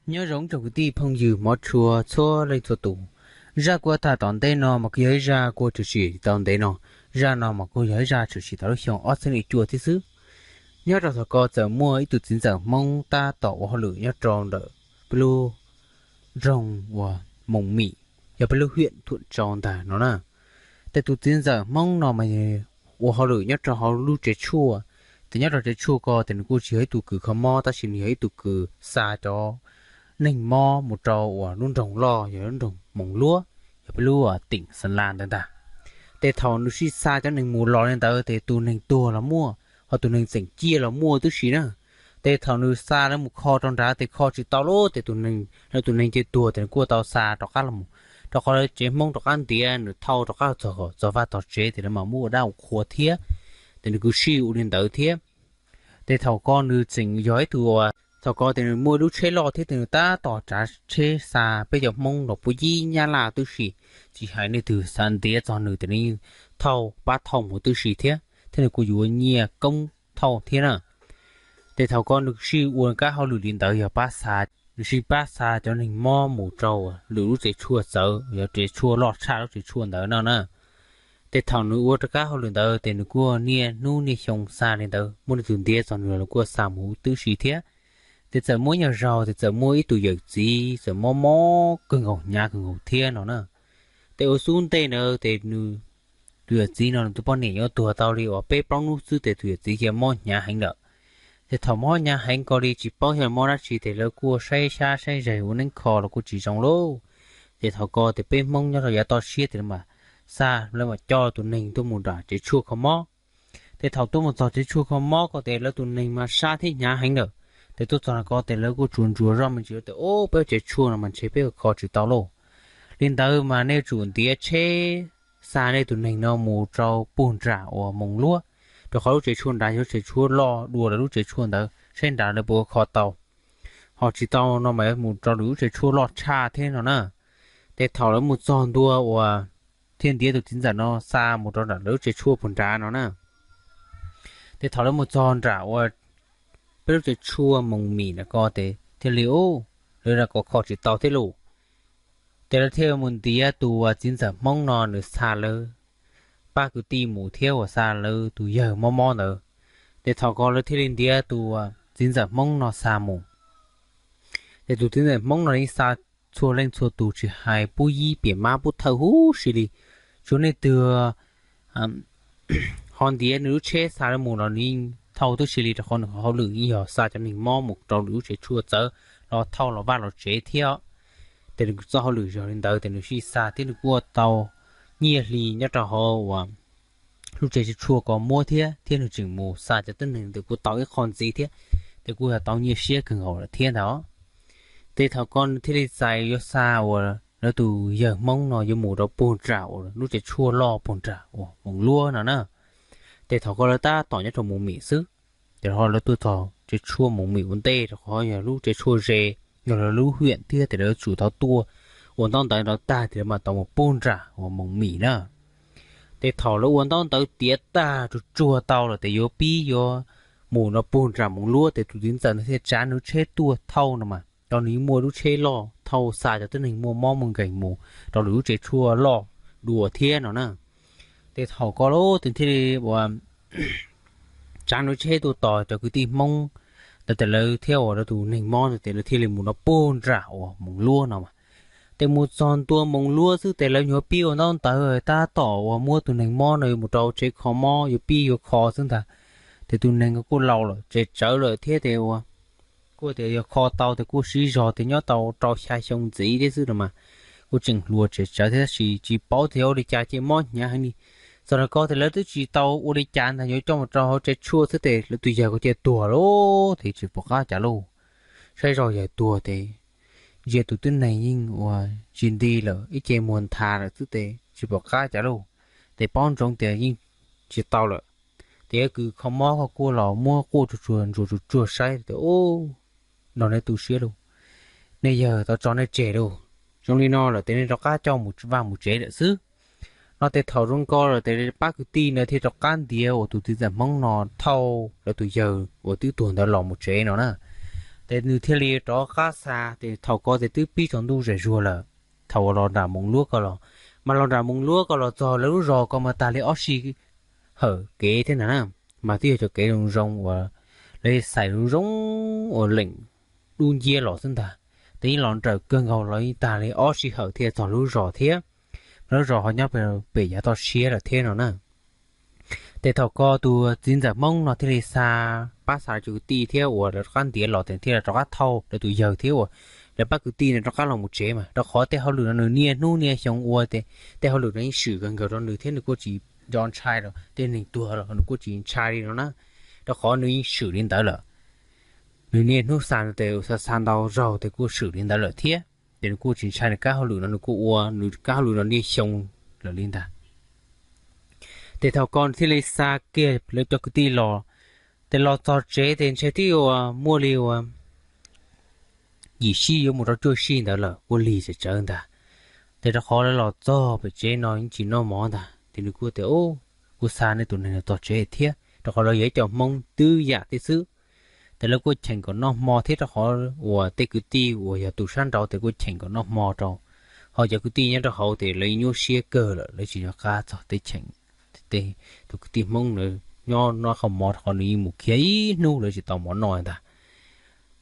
Nyob zoo tsoom kwv tij phooj ywg hmov tshua txhua leej txhua tus. Zaj kuv tham tom ntej no mas kuj yog ib zaj kuj tshwm sim tau ntev no. Zaj no mas kuj yog ib zaj tshwm sim tau lub xyoo ob txhiab cuaj thiab xwb. Nyob rau thaum ko txawm muaj ib tug txiv ntxawm Hmoob tab tom ua hauj lwm nyob rau ntawm peb lub nroog uas Moos Mim, yog peb lub hiam Thuam Tsau ntag no na. Ces tus txiv ntxawm Hmoob no mas ua hauj lwm nyob rau hauv lub tsev tshuaj. Ces nyob rau tsev tshuaj ko ces nws kuj tsis yog ib tug kws kho mob, tab sis nws yog ib tug kws xa cov neeg mob mus rau uas lub nroog loj, yog lub nroog Moos Luab, yog peb lub teem Xa La ntawd ntag. Ces thaum nws sij xa cov neeg mus los li ntawd ces tus neeg tuag los muaj, ho tus neeg tseem ciaj los muaj tib si na. Ces thaum nws xa lawv mus kho rau nrad ces kho tsis tau lawm ces tus neeg, lawv tus neeg ces tuag ces nws kuj tau xa rov qab los, rau qhov lawv tsev Hmoob rov qab ntiav nws thauj rov qab txog, txog vaj txog tsev ces lawv mam muab ua dab ua qhua thiab. Ces nws kuj sij ua li ntawd thiab. Ces thaum ko nws tseem yog ib tug uas, thaum ko ces nws muaj lub tsheb loj thiab ces nws tab tom tsav tsheb xa peb cov Hmoob los puag ncig Nyab Laj tib si. Tsis hais leej twg xav ntiav txog nws ces nws yeej thauj, pab thauj mus tib si thiab, thiab nws kuj yuav nyiaj koob thauj thiab na. Ces thaum ko nws sij ua kab hauj lwm li ntawd yog pab xa, nws sij pab xa cov neeg mob mus rau lwm lub tsev tshuaj txawv, yog tsev tshuaj loj tshaj lub tsev tshuaj ntawd no na. Ces thaum nws ua rau kab hauj lwm ntawd ces nws kuj niaj hnub niaj xyoo xa li ntawd, muaj leej twg ntiav txog nws los kuj xa mus tib si thiab. Ces txawm muaj ib nyuag zaus ces txawm muaj ib tus yawm txiv txawm mob mob kawg nkaus, hnyav kawg nkaus thiab no na. Ces ua xub ntej ntawd ces nws, tus yawm txiv no nws tus poj niam yuav tuag tau li uas peb plaub hnub xwb ces tus yawm txiv cia mob hnyav heev lawm. Ces thaum mob hnyav heev ko li tsis paub yog mob dab tsi ces lawv kuj saib xyab saib zais ua neeb kho los kuj tsis zoo lauj. Ces thaum ko ces peb Hmoob nyob rau yav toj siab ces lawv mam xa, lawv mam coj tus neeg tuaj mus nram tsev tshuaj kho mob. Ces thaum tuaj mus txog tsev tshuaj kho mob ko ces lawv tus neeg mas sab thiab hnyav heev lawm. Ces tuaj txog ko ces lawv kuj tsuas ntsuas zoj me ntsis tias, Ub, peb tsev tshuaj no mas ntshe peb kho tsis tau lauj. Li ntawd mas nej tsum ntiav tsheb xa nej tus neeg no mus rau puag nram uas Moos Luab, rau qhov lub tsev tshuaj nrad yog lub tsev tshuaj loj dua lawv lub tsev tshuaj ntawd, saib nrad lawv puas kho tau. Ho tsis tau no mas yuav mus rau lwm lub tsev tshuaj loj tshaj thiab no na. Ces thaum lawv mus txog ntua uas, thiaj ntiav tus txiv ntxawm no xa mus rau nram lawv lub tsev tshuaj puag nrad no na. Ces thaum lawv mus txog nram uas peb lub tsev tshuaj Moos Mim na ko ces thiaj li, ub, lawv rov qab kho tsis tau thiab lauj. Ces lawv thiaj mus ntiav tus uas txiv ntxawm Hmoob no nws xa lawv pab kwv tij mus thiab uas xa lawv tus yawg mob mob ntawd. Ces thaum ko lawv thiaj li ntiav tus uas txiv ntxawm Hmoob no xa mus. Ces tus txiv ntxawm Hmoob no yeej xa txhua leej txhua tus tsis hais pub yib piam mab pub thawj huv si li. Tsuas nej twg ho ntiav nws lub tsheb xa lawv mus los nws yeej thauj tib si li, rau qhov nws hauj lwm yeej yog xa cov neeg mob mus rau lwm lub tsev tshuaj txawv los thauj los vaj los tsev thiab. Ces nws txoj hauj lwm yog li ntawd ces nws sij xa thiab nws kuj tau nyiaj hli nyob rau hauv uas lub tsev tshuaj ko muab thiab, thiab nws tseem mus xa cov tib neeg ntawd kuj tau ib qho ntxiv thiab, ces kuj yog tau nyiaj siab kawg nkaus lawm thiab ntag. Ces thaum ko nws thiaj li txais yuav xa uas lawv tus yawg Hmoob no yuav mus rau puag nram uas lub tsev tshuaj loj puag nram uas Moos Luab no na. Ces thaum ko lawv tab tom nyob rau Moos Mim xwb, ces ho lawv tuaj txog tsev tshuaj Moos Mim ua ntej rau qhov yog lub tsev tshuaj ze, yog lawv lub hiam thiab ces lawv tsum tau tuaj ua ntaub ntawv rau tag ces lawv mam tau mus puag nram uas Moos Mim na. Ces thaum lawv ua ntaub ntawv tiav tag tsuag tsuag tau lawm ces yuav pib yuav mus rau puag nram Moos Luab ces tus txiv ntxawm ntawd thiaj tsav nws lub tsheb tuaj thauj no mas, rau nws yeej muaj lub tsheb loj thauj xa cov tib neeg muaj mob muaj nkeeg mus rau lwm lub tsev tshuaj loj dua thiab no na. Ces thaum ko lawv thiaj li uas tsav nws lub tsheb tuaj tos cov kwv tij Hmoob ntawd ces lawv thiab uas lawv tus neeg mob ntawd ces lawv thiaj li mus rau puag nram uas Moos Luab no mas. Ces mus txog ntua Moos Luab xwb ces lawv nyuam qhuav pib ua ntaub ntawv tab tom uas muab tus neeg mob no yuav mus rau tsev kho mob yuav pib yuav kho xwb ntag. Ces tus neeg kuj laus lawm tseem tsawv lawm thiab ces uas kuj tias yog kho tau ces kuj sib zog tias nyob tau rau xya xyoo ntxiv thiab xwb no mas, kuj tseem hluas tseem tsawv thiab tab sis tsis paub tias ua li cas ces mob hnyav heev li. Txawm li ko ces lawv twb tsis tau ua li cas ntag, yuav coj mus rau hauv tsev tshuaj xwb ces lawv tus yawg kuj cia tuag lawm ces tsis pom qab cas lauj. Saib zoj yawg tuag ces ntsia tus tib neeg yeej uas tsis nti lawm, ib ce muag nthav lawm xwb ces tsis pom qab cas lauj. Ces paub ntsoov tias yeej tsis tau lawm. Ces yog kws kho mob koj kuj los muab quaj tsuag tsuag ntsuas tsuag tsuag saib tias, Ub, no nej tu siab lauj, nej yawg tau tso nej tseg lauj. Zoo li no lawm ces nej rov qab coj mus vaj mus tsev lawm xwb. No ces thaum zoo ko lawm ces pab kwv tij ntawd thiaj rov qab ntiav uas tus txiv ntxawm Hmoob no thauj lawv tus yawg uas twb tuag ntawd los mus tsev no na. Ces nws thiaj li rov qab xa, ces thaum ko ces twb pib tsaus ntuj zem zuag lawm. Thaum uas los nram Moos Luab ko los, mas los nram Moos Luab ko los txog lawv lub zos ko mas tag li ob si hawm kev thiab na, mas twb yog cov kev zoo zoo uas lawv xais zoo zoo uas leem dub nciab los xwb ntag. Ces yeej los nrawm kawg nkaus los yeej tag li ob si hawm thiaj txog lub zos thiab, mas lub zos ho nyob pem yav toj siab lawm thiab no na. Ces thaum ko tus txiv ntxawm Hmoob no thiaj li xa, pab xa cov kwv tij thiab uas lawv rov qab ntiav los ces thiaj li rov qab thauj lawv tus yawg thiab uas lawv pab kwv tij no rov qab los mus tsev mas, rau qhov tej hauj lwm no nws niaj hnub niaj xyoo ua ces tej hauj lwm no yeej swm kawg nkaus rau nws thiab nws kuj tsis nco ntshai rau tej neeg tuag los nws kuj tsis ntshai li no na, rau qhov nws yeej swm li ntawd lawm. Nws niaj hnub xa tes xa xa ntau zaug ces kuj swm li ntawd lawm thiab, ces nws kuj tsis ntshai, nws kab hauj lwm no nws kuj ua nws kab hauj lwm no niaj xyoo lawm li ntag. Ces thaum ko nws thiaj li xa kiag lawv cov kwv tij los, ces los txog tsev ces ntshe twb yuav muaj li uas yim sij yuav mus rau cuaj sij ntawd lawm, kuj lig tsawv tsawv ntag. Ces rau qhov lawv los txog pem tsev no yeej tsis noj mov ntag, ces nws kuj tias, Kuv xa nej tus neeg no txog tsev thiab, rau qhov lawv yog ib co Hmoob twb yam thiab xwb. Ces lawv kuj cheem kom noj hmo thiab, rau qhov uas tej kwv tij uas yog tus sab nraud ces kuj cheem kom noj hmo rau, ho cov kwv tij nyob rau hauv ces lawv nyuaj siab kawg lawm, lawv tsis nco qab txog teb cheem. Tus kwv tij Hmoob lawv nyob noj qhov mov rau qhov nws yeej mus khiav ib hnub lawv tsis tau mov noj ntag.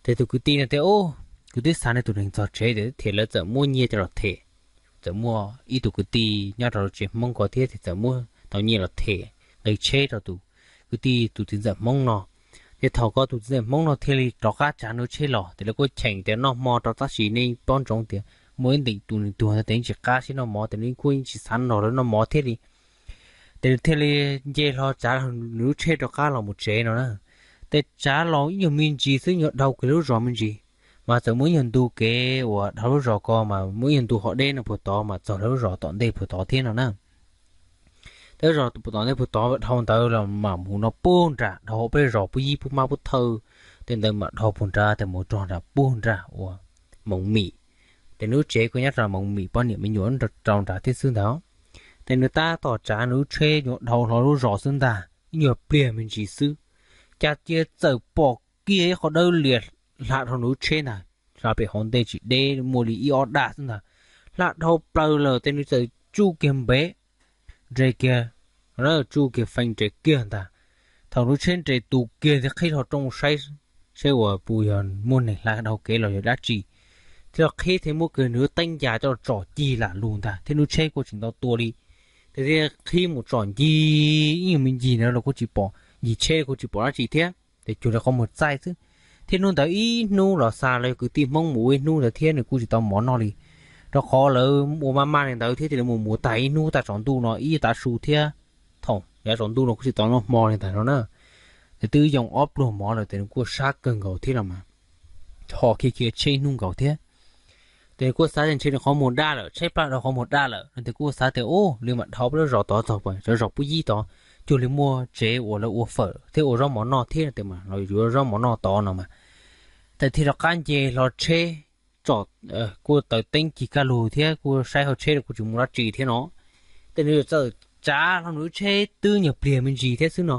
Ces tus kwv tij no tias, Kuv twb xa nej tus neeg txog tsev, ces thiaj lawv txawm muab nyiaj coj los them. Txawm muaj ib tug kwv tij nyob rau tsev Hmoob ko thiab ces txawm muab tau nyiaj los them nqe tsheb rau tus kwv tij tus txiv ntxawm Hmoob no. Ces thaum ko tus txiv ntxawm Hmoob no thiaj li rov qab tsav nws tsheb los, ces lawv kuj cheem tias noj hmo rau, tab sis nej paub ntsoov tias muaj ib nteem tus neeg tuag ntawd ces yeej tsis qab siab noj mov, ces nws kuj yeej tsis xav nrog lawv noj mov thiab li. Ces nws thiaj li nce hlo tsav nws lub tsheb rov qab los mus tsev no na. Ces tsav los ib nyuag me ntsis xwb nyuag dhau kiag lub zos me ntsis, mas txawm muaj ib nyuag ntu kev uas dhau lub zos ko mas muaj ib nyuag ntu ho deb no puag tod mas txog lawv lub zos tom ntej puag tod thiab no na. Lawv zos tom ntej puag tod dhau ntawd los mam mus no puag nram dhau peb zos pub yib pub mab pub thawj, tej ntawd mam dhau puag nrad ces mus rau nram puag nram uas Moos Mim. Ces nws lub tsev kuj nyob rau Moos Mim, poj niam me nyuam rau nrad thiab xwb ntag. Ces nws tab tom tsav nws lub tsheb nyuag dhau hlo lub zos xwb ntag, ib nyuag pliag me ntsis xwb, cas cia txawm pom kiag ib qho dawb lias hla dhau nws lub tsheb ntag, hla pem hauv ntej tsis deb, muaj li ib ob daj xwb ntag, hla dhau plaws lawm ces nws txawm tsuj kiag npev nres kiag, tsuj kiag feej nres kiag ntag. Thaum nws lub tsheb nres tus kiag thiab qhib hlo rooj saib, saib uas puas yog muaj neeg hla dhau kev los yog dab tsi, thiab qhib thiab muab kiag nws lub teeb ncas coj los tsom cig lam lug ntag, thiab nws lub tsheb kuj tsis tau tua li. Ces thiaj qhib mus tsom ncig ib nyuag me ncig ntawd los kuj tsis pom, ncig tsheb kuj tsis pom dab tsi thiab, ces cuag li qhov muag txaij xwb. Thiab hnub ntawd ib hnub los xa lawv kwv tij Hmoob mus ua ib hnub ntawd thiab nws kuj tsis tau mov noj li, rau qhov lawv ua maj maj li ntawd thiab ces lawv mus mus tag ib hnub, tag tsaus ntuj no ib tav su thiab, thaum yav tsaus ntuj no kuj tsis tau noj hmo li ntag no na. Ces twb yoo ob pluag mov lawm ces nws kuj sab kawg nkaus thiab los mas, ho khiav khiav tsheb hnub nkaus thiab. Ces nws kuj xav tias ntshe nws qhov muag daj lawm, tsheb plaj dhau qhov muag daj lawm no ces kuj xav tias, Ub, li mam dhau peb lub zos tod txog pem cov zos pub yib tod, cuag li muaj tsev uas lawv ua fawm thiab ua zaub mov noj thiab no ces mas los yuav zaub mov noj tod no mas. Ces thiaj rov qab nce hlo tsheb, tsom, kuj taws teeb cig kaj lug thiab kuj saib hauv tsheb los kuj tsis muaj dab tsi thiab no. Ces nws txawm tsav hlo nws lub tsheb twb nyuag pliag me ntsis thiab xwb no,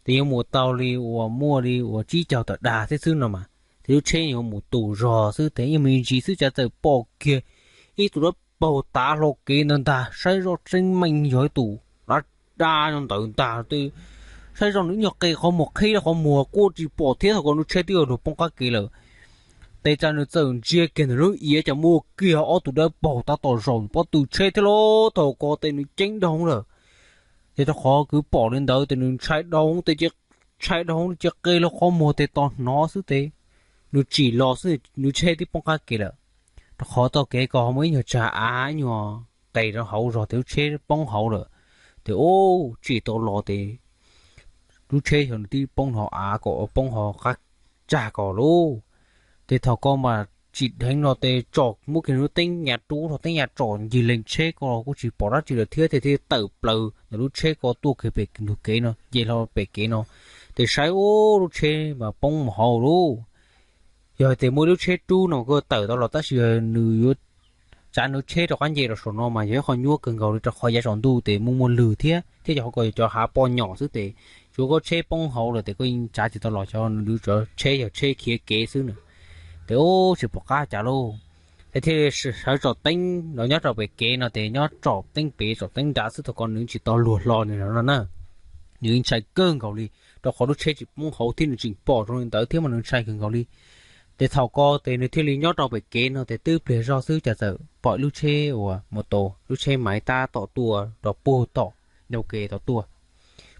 ces yuav mus tau li uas muaj li uas tsib caug tawm dag thiab xwb no mas, ces lub tsheb yuav mus tus zog xwb ces ib me ntsis xwb cas txawm pom kiag ib tug dab paug tav hlo kev ntawd ntag, saib zoj tseeb meej yog ib tus dab dab ntawd ntag. Saib zoj nws ib nyuag qe qhov muag qhib rau qhov muag kuj tsis pom thiab, thaum ko nws lub tsheb twb yuav luag poob qab kev lawm. Ces cas nws txawm ntsia kiag ntawm lub iav cas muaj kiag ob tug dab paug tab tom zaum pob tw tsheb thiab lauj. Thaum ko ces nws ceeb dhau lawm. Ces rau qhov kwv pom li ntawd ces nws ntshai dhau ces, ntshai dhau ces qe lub qhov muag tes tos hnov xwb ces nws tsim los xwb nws lub tsheb twb poob qab kev lawm. Rau qhov txoj kev ko muaj ib nyuag tsag av ib nyuag qes rau hauv zog ces lub tsheb poob hauv lawm. Ces ub, tsim tau los ces lub tsheb xyov nws twb poob hauv av ko, poob hauv qab tsag ko lauj. Ces thaum ko mas tsim dheev los ces tsom muab kiag nws lub teeb nya rub hlo teeb nya tsom ncig lees tsheb ko los kuj tsis pom dab tsi lawm thiab ces thiaj tawm plaws ntawm lub tsheb ko tuaj kiag pem ntug kev no, nce hlo pem kev no, ces saib ub lub tsheb mas poob mus hauv lauj. Yog tias muaj ib lub tsheb rub no kuj tawm tau los tab sis yog nws yuav tsav nws lub tsheb rov qab nce los saum no mas yog ib qho nyuaj kawg nkaus li rau qhov yav tsaus ntuj ces muaj muaj lwg thiab, thiab cov hauv ko yog cov hav poj nyom xwb ces tsuav koj tsheb poob hauv lawm ces koj yeej tsav tsis tau los, xyov nws lub tsheb yog tsheb khiav kev xwb na. Ces ub tsis pom qab cas lauj, ces thiaj li sawv tsom teeb los nyob rau pem kev no ces nyob tsom teeb pem tsom teeb nrad xwb, thaum ko nws tsis tau luag hlo li no na. Nws ntshai kawg nkaus li, rau qhov lub tsheb tsis poob hauv thiab nws tseem pom zoo li ntawd thiab mas nws ntshai kawg nkaus li. Ces thaum ko ces nws thiaj li nyob rau pem kev no ces twb pliag zog xwb cas txawm pom lub tsheb uas mus tus lub tsheb maiv tab tom tuaj rau puag tom ncauj ke tod tuaj,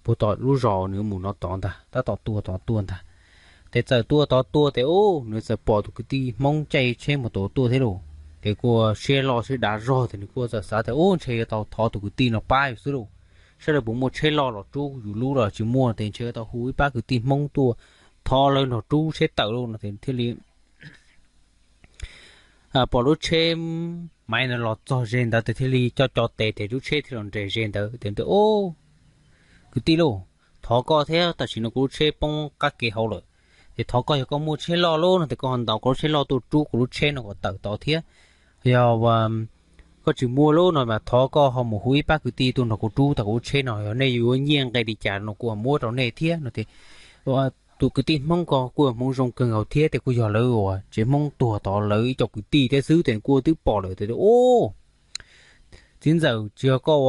puag tom lub zos nws mus no tod ntag, tab tom tuaj tod tuaj ntag. Ces txawm tuaj tod tuaj ces ub nws txawm pom tus kwv tij Hmoob caij tsheb mus tod tuaj thiab lauj. Ces kuj siab loj siab dav zog ces nws kuj txawm xav tias ub ntshe yuav tau thov tus kwv tij no pab yus xwb lauj, saib lawv puas muaj tsheb loj los rub yus lub los tsis muaj ces ntshe yuav tau hu ib pab kwv tij Hmoob tuaj thov lawv nrog rub tsheb tawm lauj no ces thiaj li pom lub tsheb maiv ntawd los txog ze ntawd ces thiaj li coj cov tes ces lub tsheb thiaj los nres ze ntawd ces, Kwv tij lauj, thov koj thiab, tam sim no kuv lub tsheb poob qab kev hauv lawm. Ces thov koj yog koj muaj tsheb loj lauj no ces koj ho ntaus koj lub tsheb loj tuaj rub kuv lub tsheb no kom tawm tod thiab. Yog koj tsis muaj lauj no mas thov koj ho mus hu ib pab kwv tij tuaj nrog kuv rub tau kuv lub tsheb no, yog nej yuav nyiaj nqi li cas no kuv ho muab rau nej thiab no ces tus kwv tij Hmoob ko kuj yog hmoov zoo kawg nkaus thiab ces kuj yog lawv uas tsev Hmoob tuag tod lawv ib co kwv tij thiab xwb ces kuj twb pom lawm ces, Ub, txiv ntxawm, tsis yog koj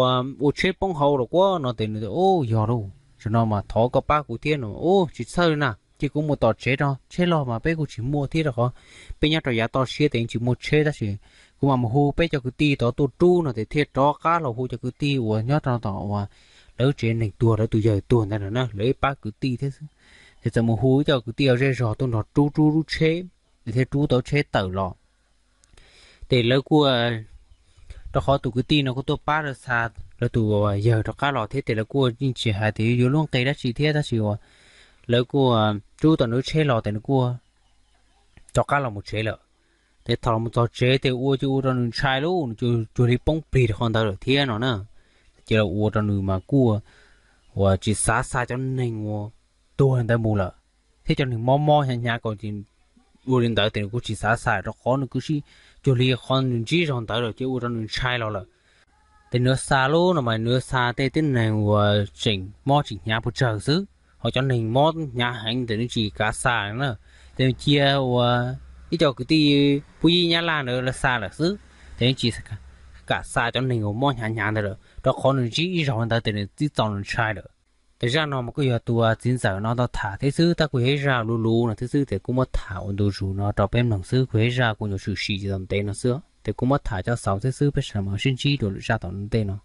ua tsheb poob hauv los kuv no ces, Ub, yog lauj, tam sim no mas thov koj pab kuv thiab no. Ub, tsis txhawj li na, cia kuv mus tom tsev tso, tsheb loj mas peb kuj tsis muaj thiab rau qhov peb nyob rau yav toj siab ces tsis muaj tsheb tab sis kuv mam mus hu peb cov kwv tij tod tuaj rub no ces thiaj rov qab los hu cov kwv tij uas nyob rau tom uas lawv tsev neeg tuag lawv tus yawg tuag ntawd na, lawv ib pab kwv tij thiab xwb. Ces txawm mus hu ib co kwv tij zej zog tuaj nrog rub rub lub tsheb, ces thiaj rub tau tsheb tawm los. Ces lawv kuj, rau qhov tus kwv tij no kuj tuaj pab lawv xa lawv tus yawg rov qab los thiab ces lawv kuj yeej tsis hais tias yuav lub nqi dab tsi thiab tab sis uas lawv kuj rub tau nws lub tsheb los ces nws kuj rov qab los mus tsev lawm. Ces thaum los txog tsev ces ua ces ua rau nws ntshai lauj, nws cuag li poob plig rau qhov ntawd lawm thiab no na. Ces los ua rau nws mas kuj uas tsis xav xa cov neeg uas tuag ntawd mus lawm, thiab cov neeg mob mob hnyav hnyav ko ces ua li ntawd ces nws kuj tsis xav xa rau qhov nws kuj sib cuag li qhov nws ntsib zog ntawd lawm ces ua rau nws ntshai los lawm. Ces nws xa lauj no mas nws xa tej tib neeg uas tseem mob tseem hnyav puas tsawg xwb, ho cov neeg mob hnyav heev ces nws tsis kav xa na. Ces nws cia uas ib co kwv tij pub yib nyab laj ntawd lawv xa lawm xwb, ces nws tsis kam xa cov neeg uas mob hnyav hnyav ntawd lawm rau qhov nws ntsib ib zaug ntawd ces nws txij txaus nws ntshai lawm. Ces zaj no mas kuj yog tus txiv ntxawm no tau tham thiab xwb, tab kuj yog ib zaj luv luv no thiab xwb, ces kuj muab tham ua ntu zus no rau peb mloog xwb, kuj yog ib zaj kuj nyuam qhuav siv tsis tau ntev no xwb, ces kuj muab tham coj xaus thiab xwb, peb sawv daws mam sib ntsib dua lwm zaj tom ntej no.